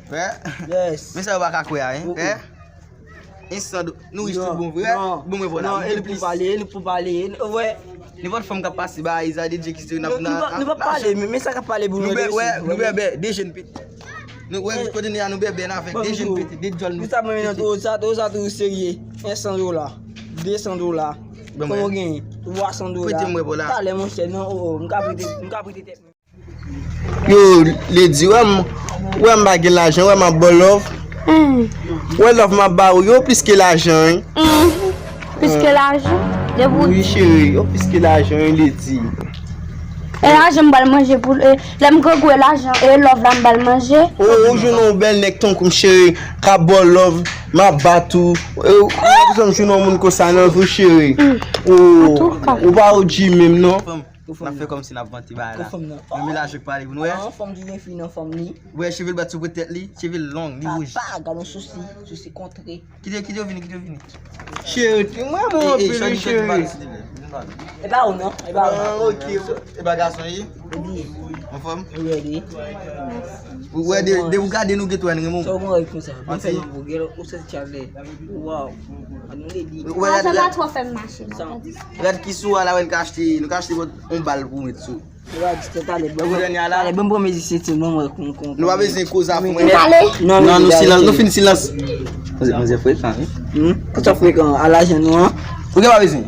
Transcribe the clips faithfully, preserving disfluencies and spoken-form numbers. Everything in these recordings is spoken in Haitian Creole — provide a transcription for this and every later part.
Frè, yes. Men sa yo pa ka kwè a, hein, frè. Ensan, nou rich tout bon vre. Bon, mwen vwala. Non, e li pou pale, e li pou pale. Ou wè? Nenpòt fanm k ap pase ba Iza de Dye ki se nou ap, nou pa pale, men sa k ap pale pou nou. Nou bèbè, de jèn pete. Nou wè kote nou ye a, nou bèbè n avèk de jèn pete, de djòl nou. Sa mwen nan tou, sa tou, sa tou serye. Ensan dola, desan dola. Kòman w genyen? Twasan dola. Prete mwen pou la. Talè monchè, non, oh, oh, m ka prete, m ka prete tèt mwen. Yo, Lady, wè m, wè m pa gen lajan, wè m ap ba w love. Wè love m ap ba ou yo plis ke lajan, wi. Plis ke lajan? Depi w... Wi, cheri, yo plis ke lajan, wi, Lady. E lajan m pral manje pou, e, lè m grangou e lajan, e love la m pral manje. O, ou jwenn yon bèl nèg tankou m, cheri, k ap ba w love, m ap bat ou. E, ou, ou bezwen jwenn yon moun konsa nan vi w, cheri. O, ou pa O G menm, non. N ap fè kòmsi n ap vante bagay la. Men, men lajan k pale pou nou wè. An, fanm ki gen fi nan fanm li. Ou wè cheve l bat sou tèt li, cheve l long, li wouj. Papa, gad yon sousi, sousi kontre. Kite, kite yo vini, kite yo vini. Cheri, mwen, mwen anpil, wi, cheri. E pa ou non, e pa ou non. Ah, ok. E pa gason ye? Anfòm? Ou wè de, de ou gade nou gen twa n renmen w. Sa w konn wè konsa? Mwen fè yon gwo gèl, ou se tchalè. Wow. An nou ledi. Ou wè, gad, gad. Sa pa twò fè m mache non. Gad ki sou a la wè n ka achte, nou ka achte yon bal pou met sou. Talè, ban m pran mezi seti, ban m wè kon, kon. Nou pa bezwen koze a fon. Nou ale? Non, non, nou silans, nou fin silans. Manzè, manzè frekan, wi. Hmm? Kòman sa frekan? A lajan nou an? Ou gen pa bezwen?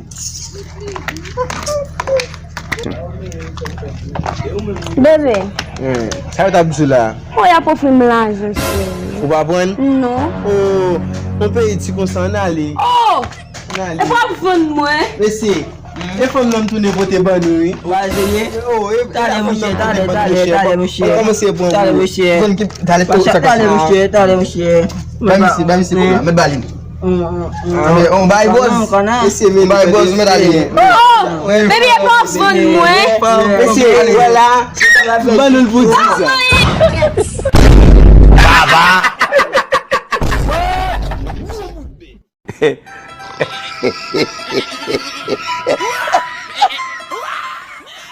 Bebe. Hmm. Sa yo t ap di w la? Oh, y ap ofri m lajan, cheri. Ou pa pran? Non. Oh, yon peyi ti konsa, ann ale. Oh! Ann ale. E pa w ap vann mwen? Mesye, e fanm nan m tounen pote ban nou, wi. Ou pa serye? Oh, e, talè, monchè, talè, talè, talè, monchè. Kòmanse pran. Talè, monchè. Talè, talè, monchè, talè, monchè. Ba misye, ba misye kòb la, mèt ba li. On bay bòz. Mesye, men bay bòz, mèt ale. Oh, oh. Baby, e pa w ap vann mwen? Mesye, vwala. Ban nou l pou di sa. Baba.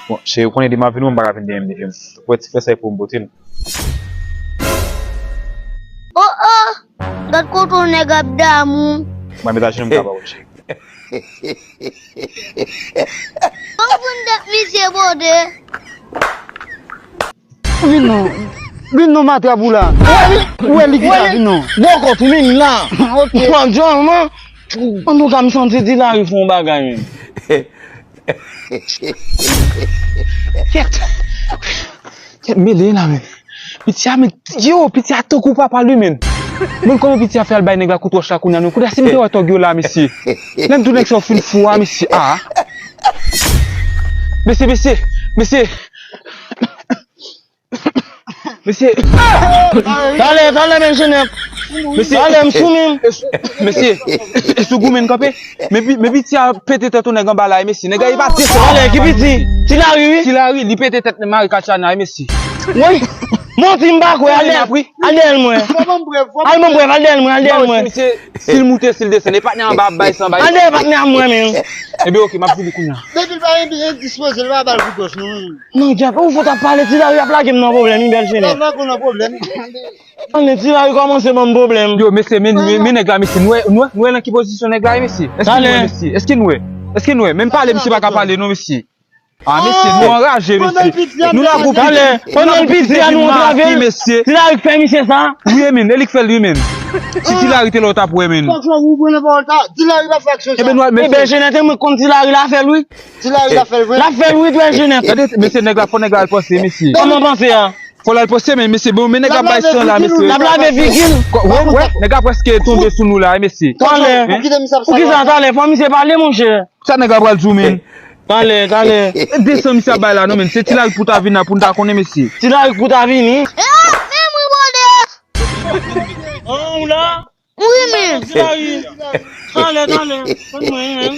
Bon, cheri, ou konnen depi m ap vin, mwen pa ka vin dèyè m depi m. Ou wè ti frè sa e pou m pote l. Oh, oh! Gad kote yon nèg ap damou. Mwen met ajenou m ka ba ou, cheri. Bon, pou n tèt misye pote. Vin non. Vin non, matrap ou la. Ou wè li ki la, vin non. Bòkòt ou menm la. Ok. Mwen, antouka, m santi Tilari fè yon bagay, men. Kèt. Kèt, mele la, men. Piti a, men, yo, piti a tankou papa li, men. Mwen konnen piti a fè al bay nèg la kout wòch la kounye a, non. Kounye a, si m te wè tòg yo la, mesye. Lè m di w nèg sa yo fin fou a, mesye. Ah. Mesye, mesye, mesye. Mesye. Talè, talè, men, Jenèf. Mesye. Talè, m sou men. Mesye. E sou goumen kanpe. Men pi, men piti a pete tèt yon nèg anba la, mesye. Nèg la, li pa desann. Talè, ki piti? Tilari, wi. Tilari, li pete tèt Mari Katiana, mesye. Woy. Manti, m pa kwè, al dèyè, al dèyè l mwen. Al ban m prèv, al dèyè l mwen, al dèyè l mwen. Mesye, si l moute, si l desann, e patnè anba ap bay san, bay san. Al dèyè patnè a mwen, men. Ebyen, ok, m ap di li kounye a. Depi l pa endispoze, l pa ba l kout wòch, non. Non, djab, ou fout ap pale, Tilari ap lage m nan pwoblèm, wi, bèl Jenèf. Lage w nan pwoblèm. Ann, Tilari kòmanse ban m pwoblèm. Yo, mesye, men, men, men nèg la, mesye, nou wè, nou wè, nou wè nan ki pozisyon nèg la ye, mesye? Èske nou wè, mesye? Èske nou wè? Èske nou wè? Menm pale, misye pa ka pale, non, mesye. Ah, mesye, nou anraje, mesye. Nou la pou talè, pandan l piti a, nou antrave l, mesye. Tilari k fè misye sa. Wi, men, e li k fè l, wi, men. Si Tilari te la, w t ap wè, men. Fòk ou pran nan pawòl ta, Tilari pa fè aksyon sa. Ebyen, Jenèt, mwen konn Tilari la fè l, wi. Tilari la fè l vre. La fè l, wi, trè Jenèt. Gade, mesye, nèg la, fò nèg la al panse, mesye. Kòman panse a? Fò l al panse, men, mesye, bon, men nèg la bay san la, mesye. L ap lave figi l. Wè, wè, nèg la prèske tonbe sou nou la, mesye. Talè. Poukisa, talè, fò misye pale, monchè. Sa nèg la pral di w, men? Talè, talè. E desann misye ap bay la, non, men. Se Tilari pou ta vin la, pou n ta konnen, mesye. Tilari pou ta vini. E, men mwen bòde. An, ou la? Wi, men. Tilari. Talè, talè. Konn mwen, men.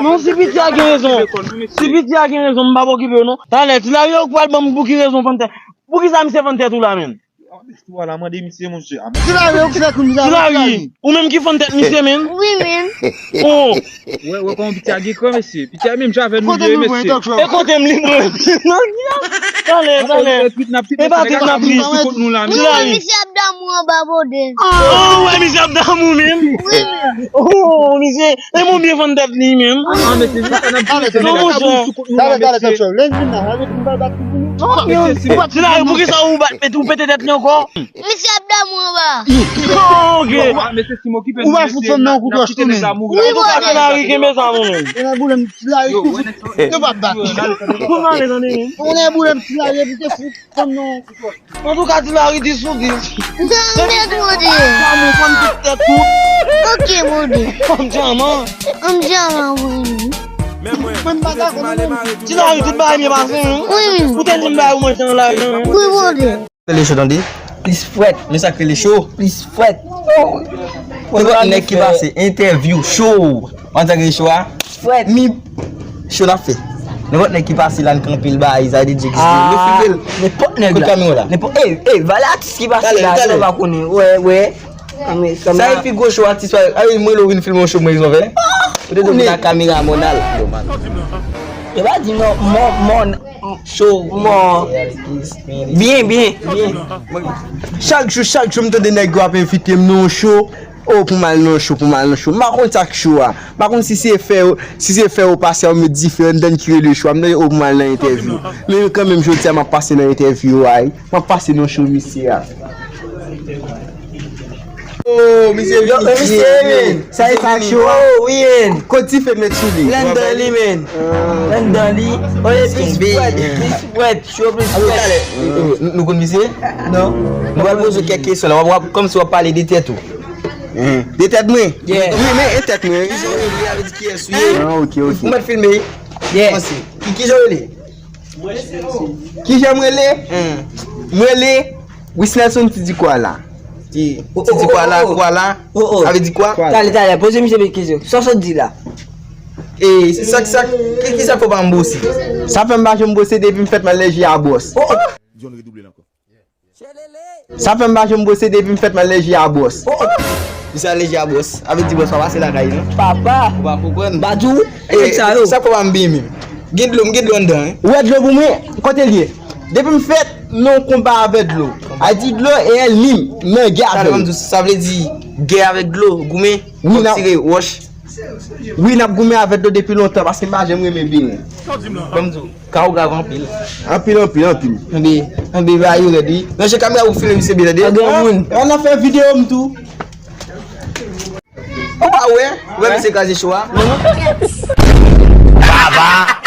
Non, si piti a gen rezon. Si piti a gen rezon, m p ap okipe w, non. Talè, Tilari, ou pral ban m pou ki rezon, fann tèt. Poukisa misye fann tèt ou la, men? Istwa la, mande misye, monchè. Ti Lari, ou ki fè kou mizè, Ti Lari, ou menm ki fann tèt misye, menm? Wi, menm. Oh. Wè, wè, kòman piti a gen kran, mesye. Piti a menm jan avè nou ye, mesye. E kote m li, mwen? Non, talè, talè. E pa twit n ap ri. Ti Lari. Misye ap damou anba bode. Oh, wè, misye ap damou, menm. Wi, menm. Oh, misye. E mwen byen fann tèt li menm. Ah, mesye, se sa n ap di, mesye. Non, monchè. Talè, talè, talè, talè. Lè vin la, lè vin la, bat pou nou. Ti Lari, poukisa ou bat, ou pete tèt li ankò? Misye ap damou anba. Oh, ok. Ou va fout fanm nan kou klòch tou, menm. Wi, bode. Ti Lari, kenbe sa, mwen menm. E nan boulèm, Ti Lari, nou pa bat. Ou nan boulèm, Ti Lari, pou te fout fanm nan kou klòch. Antouka, Ti Lari, dis sou dis. Mèt, bode. Damou fann tout tèt ou. Ok, bode. Fanm dyaman. Fanm dyaman, wi. Mwen pa dakò, non. Ti Lari, tout bagay byen pase, wi. Wi, wi. Ou te di m bagay ou manje nan lari, wi. Wi, bode. Rele cho, tande. Plis fwèt. Men sa k rele cho. Plis fwèt. Nenpòt nèg ki pase entèvyou cho. Antanke cho a. Fwèt. Mi cho n ap fè. Nenpòt nèg ki pase la, n kanpe l, bay, sa vle di egziste. Nou filme l. Nenpòt nèg la. Kot kamera la? Nenpòt, e, e, valè atis ki pase la, yo pa konnen. Wè, wè. Sa e pi gwo cho atis pa, a, mwen lè w vin filme yon cho mwen, yon vè. Ou te dwe vin ak kamera mòn al. Yo pa di non, mòn, mòn, cho, mòn. Byen, byen, byen. Chak jou, chak jou, m tande nèg yo ap envite m nan yon cho. Oh, pou m al nan cho, pou m al nan cho. M pa konn sa k cho a. M pa konn si se fè yo, si se fè yo pase yon met dife anndan ki rele cho a. M tande, oh, pou m al nan entèvyou. Men kanmenm, jodi a, m ap pase nan entèvyou a, wi. M ap pase nan cho misye a. Oh, misye vini. Yo, misye, men. Sa e sa k cho a? Oh, wi, men. Kot dife met sou li? Anndan li, men. Anndan li. Oye, plis fwèt, plis fwèt, cho plis fwèt. Nou konn misye? Non. Nou pral poze w kèk kesyon la. W ap, w ap, kòmsi w ap pale de tèt ou. De tèt mwen? Yeah. Wi, men e tèt mwen. Kijan w rele, avè di kiyès ou ye? Ah, ok, ok. Ou mèt filme. Yeah. Kòmanse. Ki, kijan w rele? Kijan m rele? Hmm. M rele Wisnelson Ti Di Kwala. Ti, oh, Ti Di Kwala, oh, oh, oh. Kwala. Oh, oh. Avè di kwa? Kwala. Talè, talè, poze misye kesyon. Sa w sot di la? E, sa, sa, ki, kisa k fè w pa janm bwose? Sa fè m pa janm bwose depi m fèt, m alèji a bwòs. Oh, oh. John redouble l ankò. Sa fè m pa janm bwose depi m fèt, m alèji a bwòs. Oh, oh. Misye alèji a bwòs. Avè di bwòs pa pase lakay, non? Papa. Ou pa konprann? Badou. E, sa yo. Sa fè w pa m byen menm? Gen dlo, m gen dlo anndan, wi. Ou wè dlo pou mwen? Kote l ye? Depi m fèt, m nan yon konba avè dlo. A di dlo e ènmi m, m nan gè avè l. Sa vle di gè avèk dlo, goumen, w ap tire wòch. Wi, n ap goumen avè dlo depi lontan, paske m pa janm renmen byen. Ban m di w, ka w grav anpil. Anpil, anpil, anpil. Anbe, anbe, ba yo rèd, wi. Ranje kamera pou filme misye byen, tande. An granmoun. An ap fè videyo m tou. Ou pa wè? Ou wè misye kraze cho a? Baba!